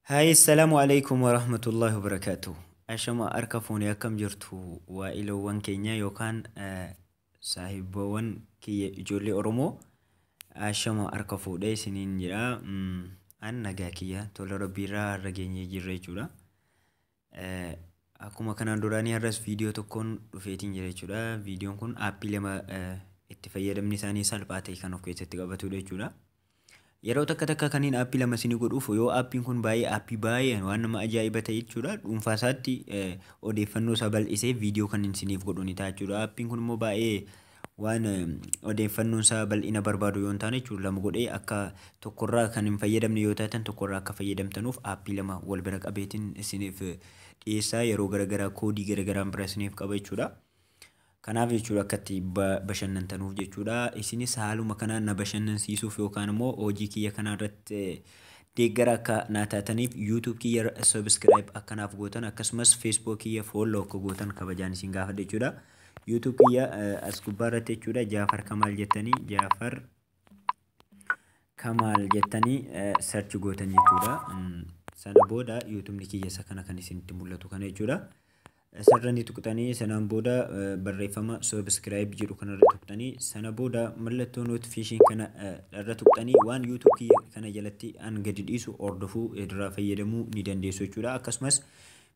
Hayi, assalaamu alaikum warahmatullahi wabarakaatu. Ashama, harka fuunee, akkam jirtu waa'iloowwan keenya yookaan saahibboowwan kiyya ijoollee Oromoo? Ashama, harka fuudhee isiniin jedha. An nagaa kiyya, tola rabbiirraa har'a geenyee jirra jechuudha. Akkuma kanaan duraanii har'as viidiyoo tokkoon dhufeetiin jira jechuudha. Viidiyoon kun aappii lama itti fayyadamni isaanii salphaa ta'e kan of keessatti qabatudha jechuudha. Yeroo takka takka kaniin aappii lama isinii godhuuf, yoo aappiin kun baay'ee aappii baay'ee waan nama ajaa'iba ta'e jechuudha. Dhuunfaa isaatti odeeffannoo isaa bal'isee viidiyoo kan isiniif godhu ni ta'a jechuudha. Aappiin kun immoo baay'ee waan odeeffannoon isaa bal'ina barbaadu yoo hin taane jechuudha. Lama godhee akka tokkorraa kan hin fayyadamne yoo taatan, tokkorraa akka fayyadamtanuuf aappii lama wal bira qabeetiin isiniif dhiyeessaa, yeroo garaagaraa koodii garaagaraan bira isiniif qaba jechuudha. Kanaaf jechuudha, akka itti bashannantanuuf jechuudha. Isinis haaluma kanaan na bashannansiisuuf yookaan immoo hojii kiyya kanaa irratti deeggara akka naa taataniif, YouTube kiyya subscribe akkanaaf gootan, akkasumas Facebook kiyya follow akka gootan kabajaan isin gaafadha jechuudha. YouTube kiyya as gubbaa irratti jechuudha, Jaafar Kamaal jettanii, Jaafar Kamaal jettanii search gootan jechuudha. Sana booda YouTubeni kiyya isa kana kan isinitti mul'atu kana jechuudha. Isarra ni tuqxanii, sanaan booda barreeffama subscribe jedhu kanarra tuqxanii, sana booda mallattoo notification kana irra tuqxanii, waan YouTube kiyya kana jalatti an gadi dhiisu hordofuu, irraa fayyadamuu ni dandeessu jechuudha. Akkasumas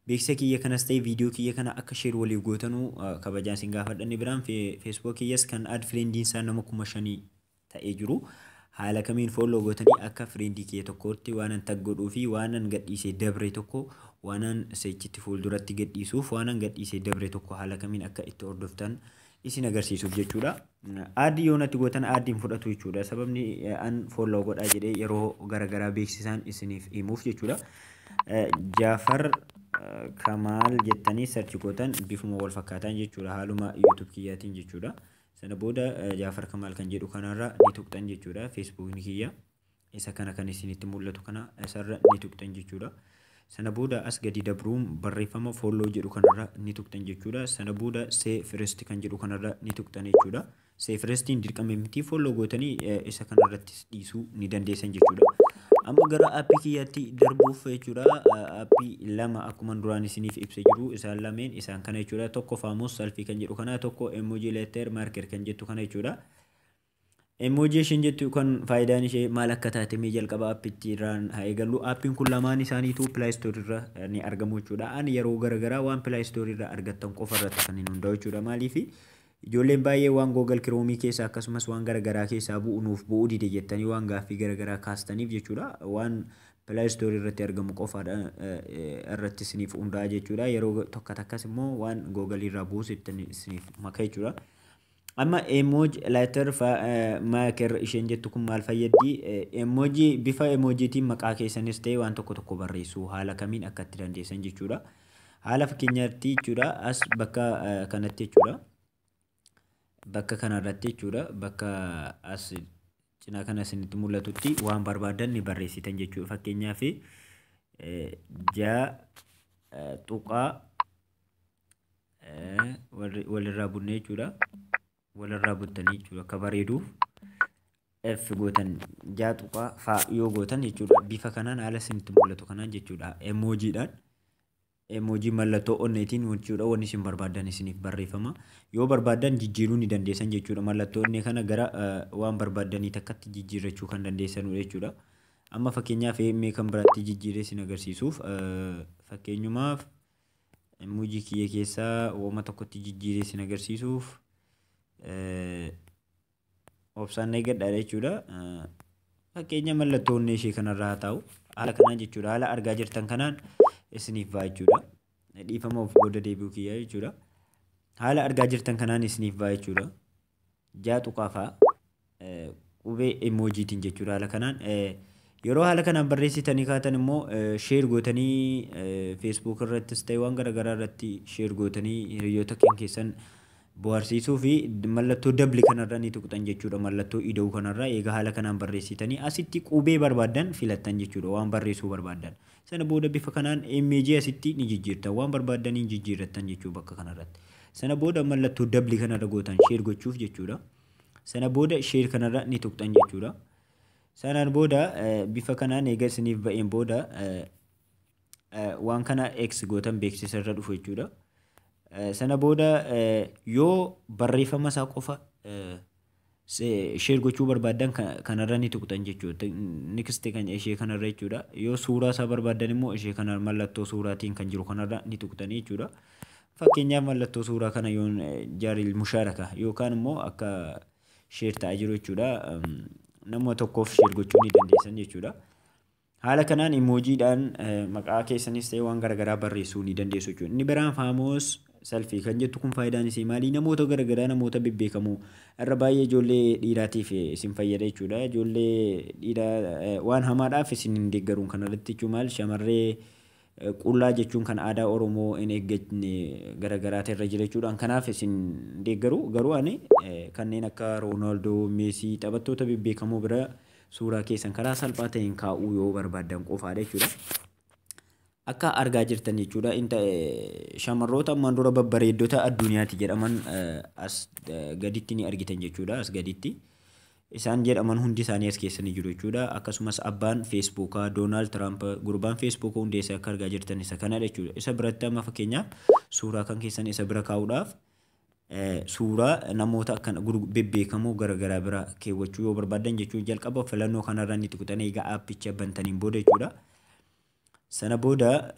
beeksisa kiyya kanas ta'e viidiyoo kiyya kana akka share waliif gootanuu kabajaan isin gaafadha. Inni biraan Facebook kiyyas kan add friendiin isaa nama 5,000 ta'ee jiru, haala kamiin follow gootanii akka friendii kiyya tokkotti waanan tag godhuu fi waanan gadhiisee dabre tokko, waanan seechitti fuulduratti gadhiisuuf, waanan gadhiisee dabre tokko haala kamiin akka itti hordoftan isin agarsiisuuf jechuudha. Add yoo natti gootan add hin fudhatu jechuudha. Sababni an follow godhaa jedhee yeroo garaagaraa beeksisaan isiniif himuuf jechuudha. Jaafar Kamaal jettanii search gootan, bifuma wal fakkaataan jechuudha. Haaluma YouTube kiyyaatiin jechuudha. Sana booda Jaafar Kamaal kan jedhu kanarra ni tuqxan jechuudha. Feesbuukni kiyya isa kana kan isinitti mul'atu kana isarra ni tuqxan jechuudha. Sana booda as gadi dabruun barreeffama follow jedhu kanarra ni tuqxan jechuudha. Sana booda see first kan jedhu kanarra ni tuqxan jechuudha. See firstiin dirqama miti, follow gootanii isa kanarrattis dhiisuu ni dandeessan jechuudha. Amma gara aappii kiyyaatti darbuuf jechuudha. Aappii lama akkuma duraan isiniif ibsa jiru, isaan lameen isaan kana jechuudha. Tokko famous selfie kan jedhu kana, tokko emoji letter maker kan jettu kana jechuudha. Emoji isheen jettu kan faayidaan ishee maal akka taate mee jalqaba aappitti irraan haa eegallu. Aappiin kun lamaan isaaniitu Play Store irra ni argamu jechuudha. Ani yeroo garaagaraa waan Play Store irra argattan qofa irratti kan hin hundaa'u jechuudha. Maaliif? Ijoolleen baay'ee waan Google Chrome keessaa akkasumas waan garaagaraa keessaa bu'u nuuf bu'uu dide jettanii waan gaaffii garaagaraa kaastaniif jechuudha. Waan Play Store irratti argamu qofaadha irratti isiniif hundaa'a jechuudha. Yeroo tokko takkas immoo waan Google irraa bu'us isiniif maka jechuudha. Amma emoji letter maker isheen jettu kun maal fayyaddi? Emoji, bifa emojiitiin maqaa keessanis ta'e waan tokko tokko barreessuu haala kamiin akka itti dandeessan jechuudha. Haala fakkeenyaatti jechuudha, as bakka kanatti jechuudha. Bakka kanarratti jechuudha, bakka as cinaa kana isinitti mul'atutti waan barbaadan ni barreessitan jechuudha. Fakkeenyaaf jaa tuqaa walirraa bunnee jechuudha. Walirraa buttanii jechuudha, akka bareeduuf F gootan, jaa tuqaa faa yoo gootan jechuudha. Bifa kanaan, haala isinitti mul'atu kanaan jechuudha. Emojiidhaan, emoojii mallattoo onneetiin jechuudha, wanni isin barbaadan isiniif barreeffama. Yoo barbaadan jijjiiruu ni dandeessan jechuudha. Mallattoo onnee kana gara waan barbaaddanii takkatti jijjiirrachuu kan dandeessanudha jechuudha. Amma fakkeenyaaf mee kan biraatti jijjiiree isin agarsiisuuf, fakkeenyumaaf emoojii kiyya keessaa wooma tokkotti jijjiiree isin agarsiisuuf obsaan eeggadhaa jechuudha. Fakkeenya mallattoo onnee ishee kanarraa haa ta'u. Haala kanaan jechuudha. Haala argaa jirtan kanaan isiniif ba'a jechuudha. Dhiifama, of booda deebi'uu kiyyaa jechuudha. Haala argaa jirtan kanaan isiniif ba'a jechuudha. Jaa tuqaa fa'a qubee emoojiitiin jechuudha, haala kanaan. Yeroo haala kanaan barreessitanii kaatan immoo share gootanii Facebook irrattis ta'e waan garaagaraa irratti share gootanii hiriyoota keessan bohaarsiisuu fi mallattoo dabli kanarra ni tuqxan jechuudha. Mallattoo ida'uu kanarra egaa haala kanaan barreessitanii asitti qubee barbaaddan filattan jechuudha, waan barreessuu barbaaddan. Sana booda bifa kanaan image asitti ni jijjiirtan, waan barbaaddaniin jijjiirrattan jechuudha bakka kanarratti. Sana booda mallattoo dabli kanarra gootan share gochuuf jechuudha. Sana booda share kanarra ni tuqxan jechuudha. Sanaan booda bifa kanaan eega isiniif ba'een booda Waan kana X gootan beeksisa irra dhufu jechuudha. Sana booda yoo barreeffama isaa qofa share gochuu barbaaddan kanarra ni tuqxan jechuudha. Next kan ishee kanarra jechuudha. Yoo suuraa isaa barbaaddan immoo ishee kana mallattoo suuraatiin kan jiru kanarra ni tuqxanii jechuudha. Fakkeenyaaf, mallattoo suuraa kana yoon jaaril mushaaraka yookaan immoo akka share ta'aa jiru jechuudha. Nama tokkoof share gochuu ni dandeessan jechuudha. Haala kanaan emoojiidhaan maqaa keessanis ta'e waan garaagaraa barreessuu ni dandeessu jechuudha. Inni biraan famous selfie kan jettu kun faayidaan isii maali? Namoota garaagaraa, namoota bebbeekamoo, irra baay'ee ijoollee dhiiraatiif isin fayyada jechuudha. Ijoollee dhiiraa waan hamaadhaaf isin hin deeggaruun kanarratti jechuun maal, shamarree qullaa jechuun kan aadaa Oromoo hin eeggatne garaagaraatu irra jira jechuudha. Kanaaf isin deeggaru. Garuu ani kanneen akka Roonaaldoo, Meesii, taphattoota bebbeekamoo bira suuraa keessan karaa salphaa ta'een kaa'uu yoo barbaaddan qofaadha jechuudha. Akka argaa jirtan jechuudha. Shamarroota ammaan dura babbareeddota addunyaati jedhaman as gaditti ni argitan jechuudha. As gaditti. Isaan jedhaman hundi isaanii as keessa ni jiru jechuudha. Akkasumas abbaan Feesbuukaa Doonaald Tiraamp, gurbaan Feesbuukaa hundeessee, akka argaa jirtan isa kanadha jechuudha. Isa biratti amma fakkeenyaaf suuraa kan keessan isa bira kaa'uudhaaf, suuraa namoota akkana bebbeekamoo garaagaraa bira keewwachuu yoo barbaaddan jechuun, jalqaba filannoo kanarra ni tuqxan egaa aappicha bantaniin booda jechuudha. Sana booda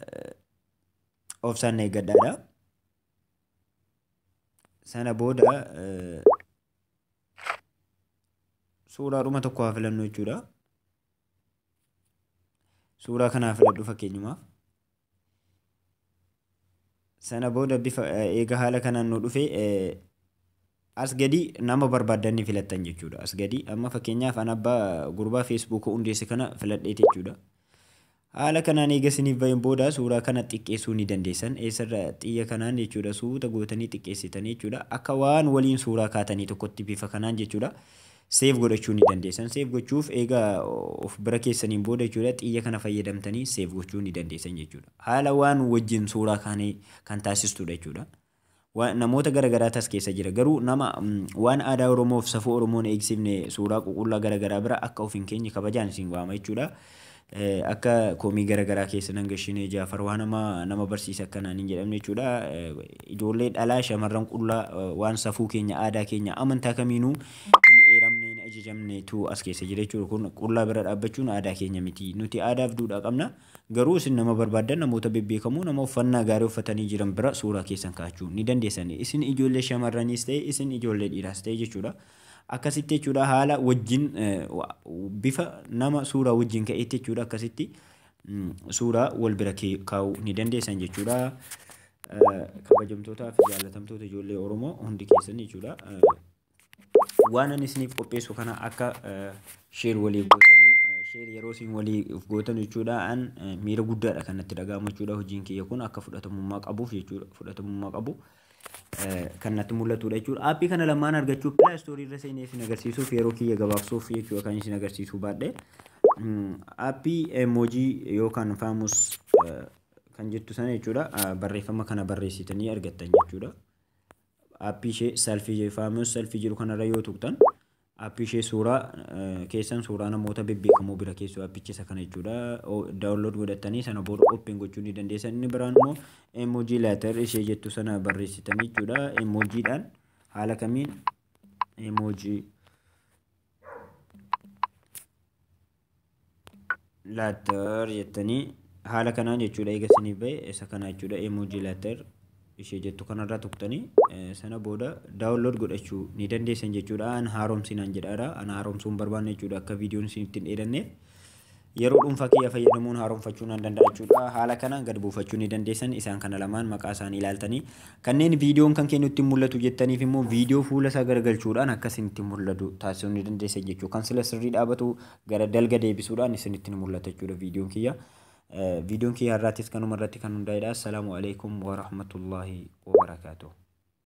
obsaan na eeggadhaadha. Sana booda suuraadhuma tokko haa filannu jechuudha. Suuraa kanaa filadhu fakkeenyumaaf. Sana booda bifa eega haala kanaan nu dhufe, as gadi nama barbaaddan ni filattan jechuudha. As gadi amma fakkeenyaaf an abbaa gurbaa Feesbuuk hundeesse kana filadheeti jechuudha. Haala kanaan eega isiniif baheen booda suuraa kana xiqqeessuu ni dandeessan. Eessarra xiyya kanaan jechuudha, suuta gootanii xiqqeessitanii jechuudha. Akka waan waliin suuraa kaatanii tokkotti bifa kanaan jechuudha. Save godhachuu ni dandeessan. Save gochuuf egaa of bira keessaniin booda jechuudha, xiyya kana fayyadamtanii save gochuu ni dandeessan jechuudha. Haala waan wajjin suuraa kaanii kan taasistudha jechuudha. Namoota garaagaraa as keessa jira. Garuu nama waan aadaa Oromoof safuu Oromoon eegsifne suuraa ququllaa garaagaraa bira akka of hin keenye kabajaan isin waama jechuudha. Akka komii garaagaraa keessa nan gashinee, Jaafar waan nama barsiisa akkanaan hin jedhamne jechuudha. Ijoollee dhalaa shamarran qullaa, waan safuu keenya, aadaa keenya, amantaa kamiinuu hin eeramne, hin ajajamnetu as keessa jira jechuudha. Kun qullaa bira dhaabbachuun aadaa keenya miti. Nuti aadaaf duudhaa qabna. Garuu isin nama barbaaddan, namoota bebbeekamoo, nama uffannaa gaarii uffatanii jiran bira suuraa keessan kaa'achuu ni dandeessan. Isin ijoollee shamarraniis ta'e, isin ijoollee dhiiraas ta'e jechuudha. Akkasitti jechuudha, haala wajjin bifa nama suuraa wajjin ka'eetti jechuudha, akkasitti suuraa wal bira kaa'uu ni dandeessan jechuudha. Kabajamtootaa fi jaallatamtoota ijoollee Oromoo hundi keessan jechuudha. Waan ani isiniif qopheessu kana akka share walii gootanuu, share yeroo isin walii gootan jechuudha, an miira guddaadha kan natti dhaga'amu jechuudha, hojiin kiyya kun akka fudhatamummaa qabuuf jechuudha, fudhatamummaa qabu kan natti mul'atudha jechuudha. Aappii kana lamaan argachuuf Play Store irra seenee isin agarsiisuuf, yeroo kiyya gabaabsuuf jechuudha kan isin agarsiisuu baadhe. Aappii emoojii yookaan famous kan jettu sana jechuudha, barreeffama kana barreessitanii argattan jechuudha. Aappii ishee selfie, famous selfie jedhu kanarra yoo tuqxan, aappii ishee suuraa keessan suuraa namoota bebbeekamoo bira keessu aappicha isa kana jechuudha. Download godhatanii sana booda open gochuu ni dandeessan. Inni biraan immoo emoji letter ishee jettu sana barreessitanii jechuudha. Emojiidhaan haala kamiin emoji letter jettanii haala kanaan jechuudha, eega isiniif bahe isa kana jechuudha, emoji letter ishee jettu kanarraa tuqxanii sana booda download godhachuu ni dandeessan jechuudha. An haaromsinaan jedhaadha. An haaromsuu hin barbaanne jechuudha, akka viidiyoon isinitti hin dheeranneef. Yeroo dhuunfaa kiyya fayyadamuun haaromfachuu nan danda'a jechuudha. Haala kanaan gad buufachuu ni dandeessan. Isaan kana lamaan maqaa isaanii ilaaltanii, kanneen viidiyoon kan kennutti mul'atu jettaniif immoo viidiyoo fuula isaa garagalchuudhaan akka isinitti mul'atu taasisuu ni dandeessan jechuudha. Kan sila sirrii dhaabatu gara dalga deebisuudhaan isinitti ni mul'ata jechuudha viidiyoon kiyya. Viidiyoon kiyya har'aattis kanuma irratti kan hundaa'edha. Assalaamu alaikum wa rahmatullahi wa barakaatuh.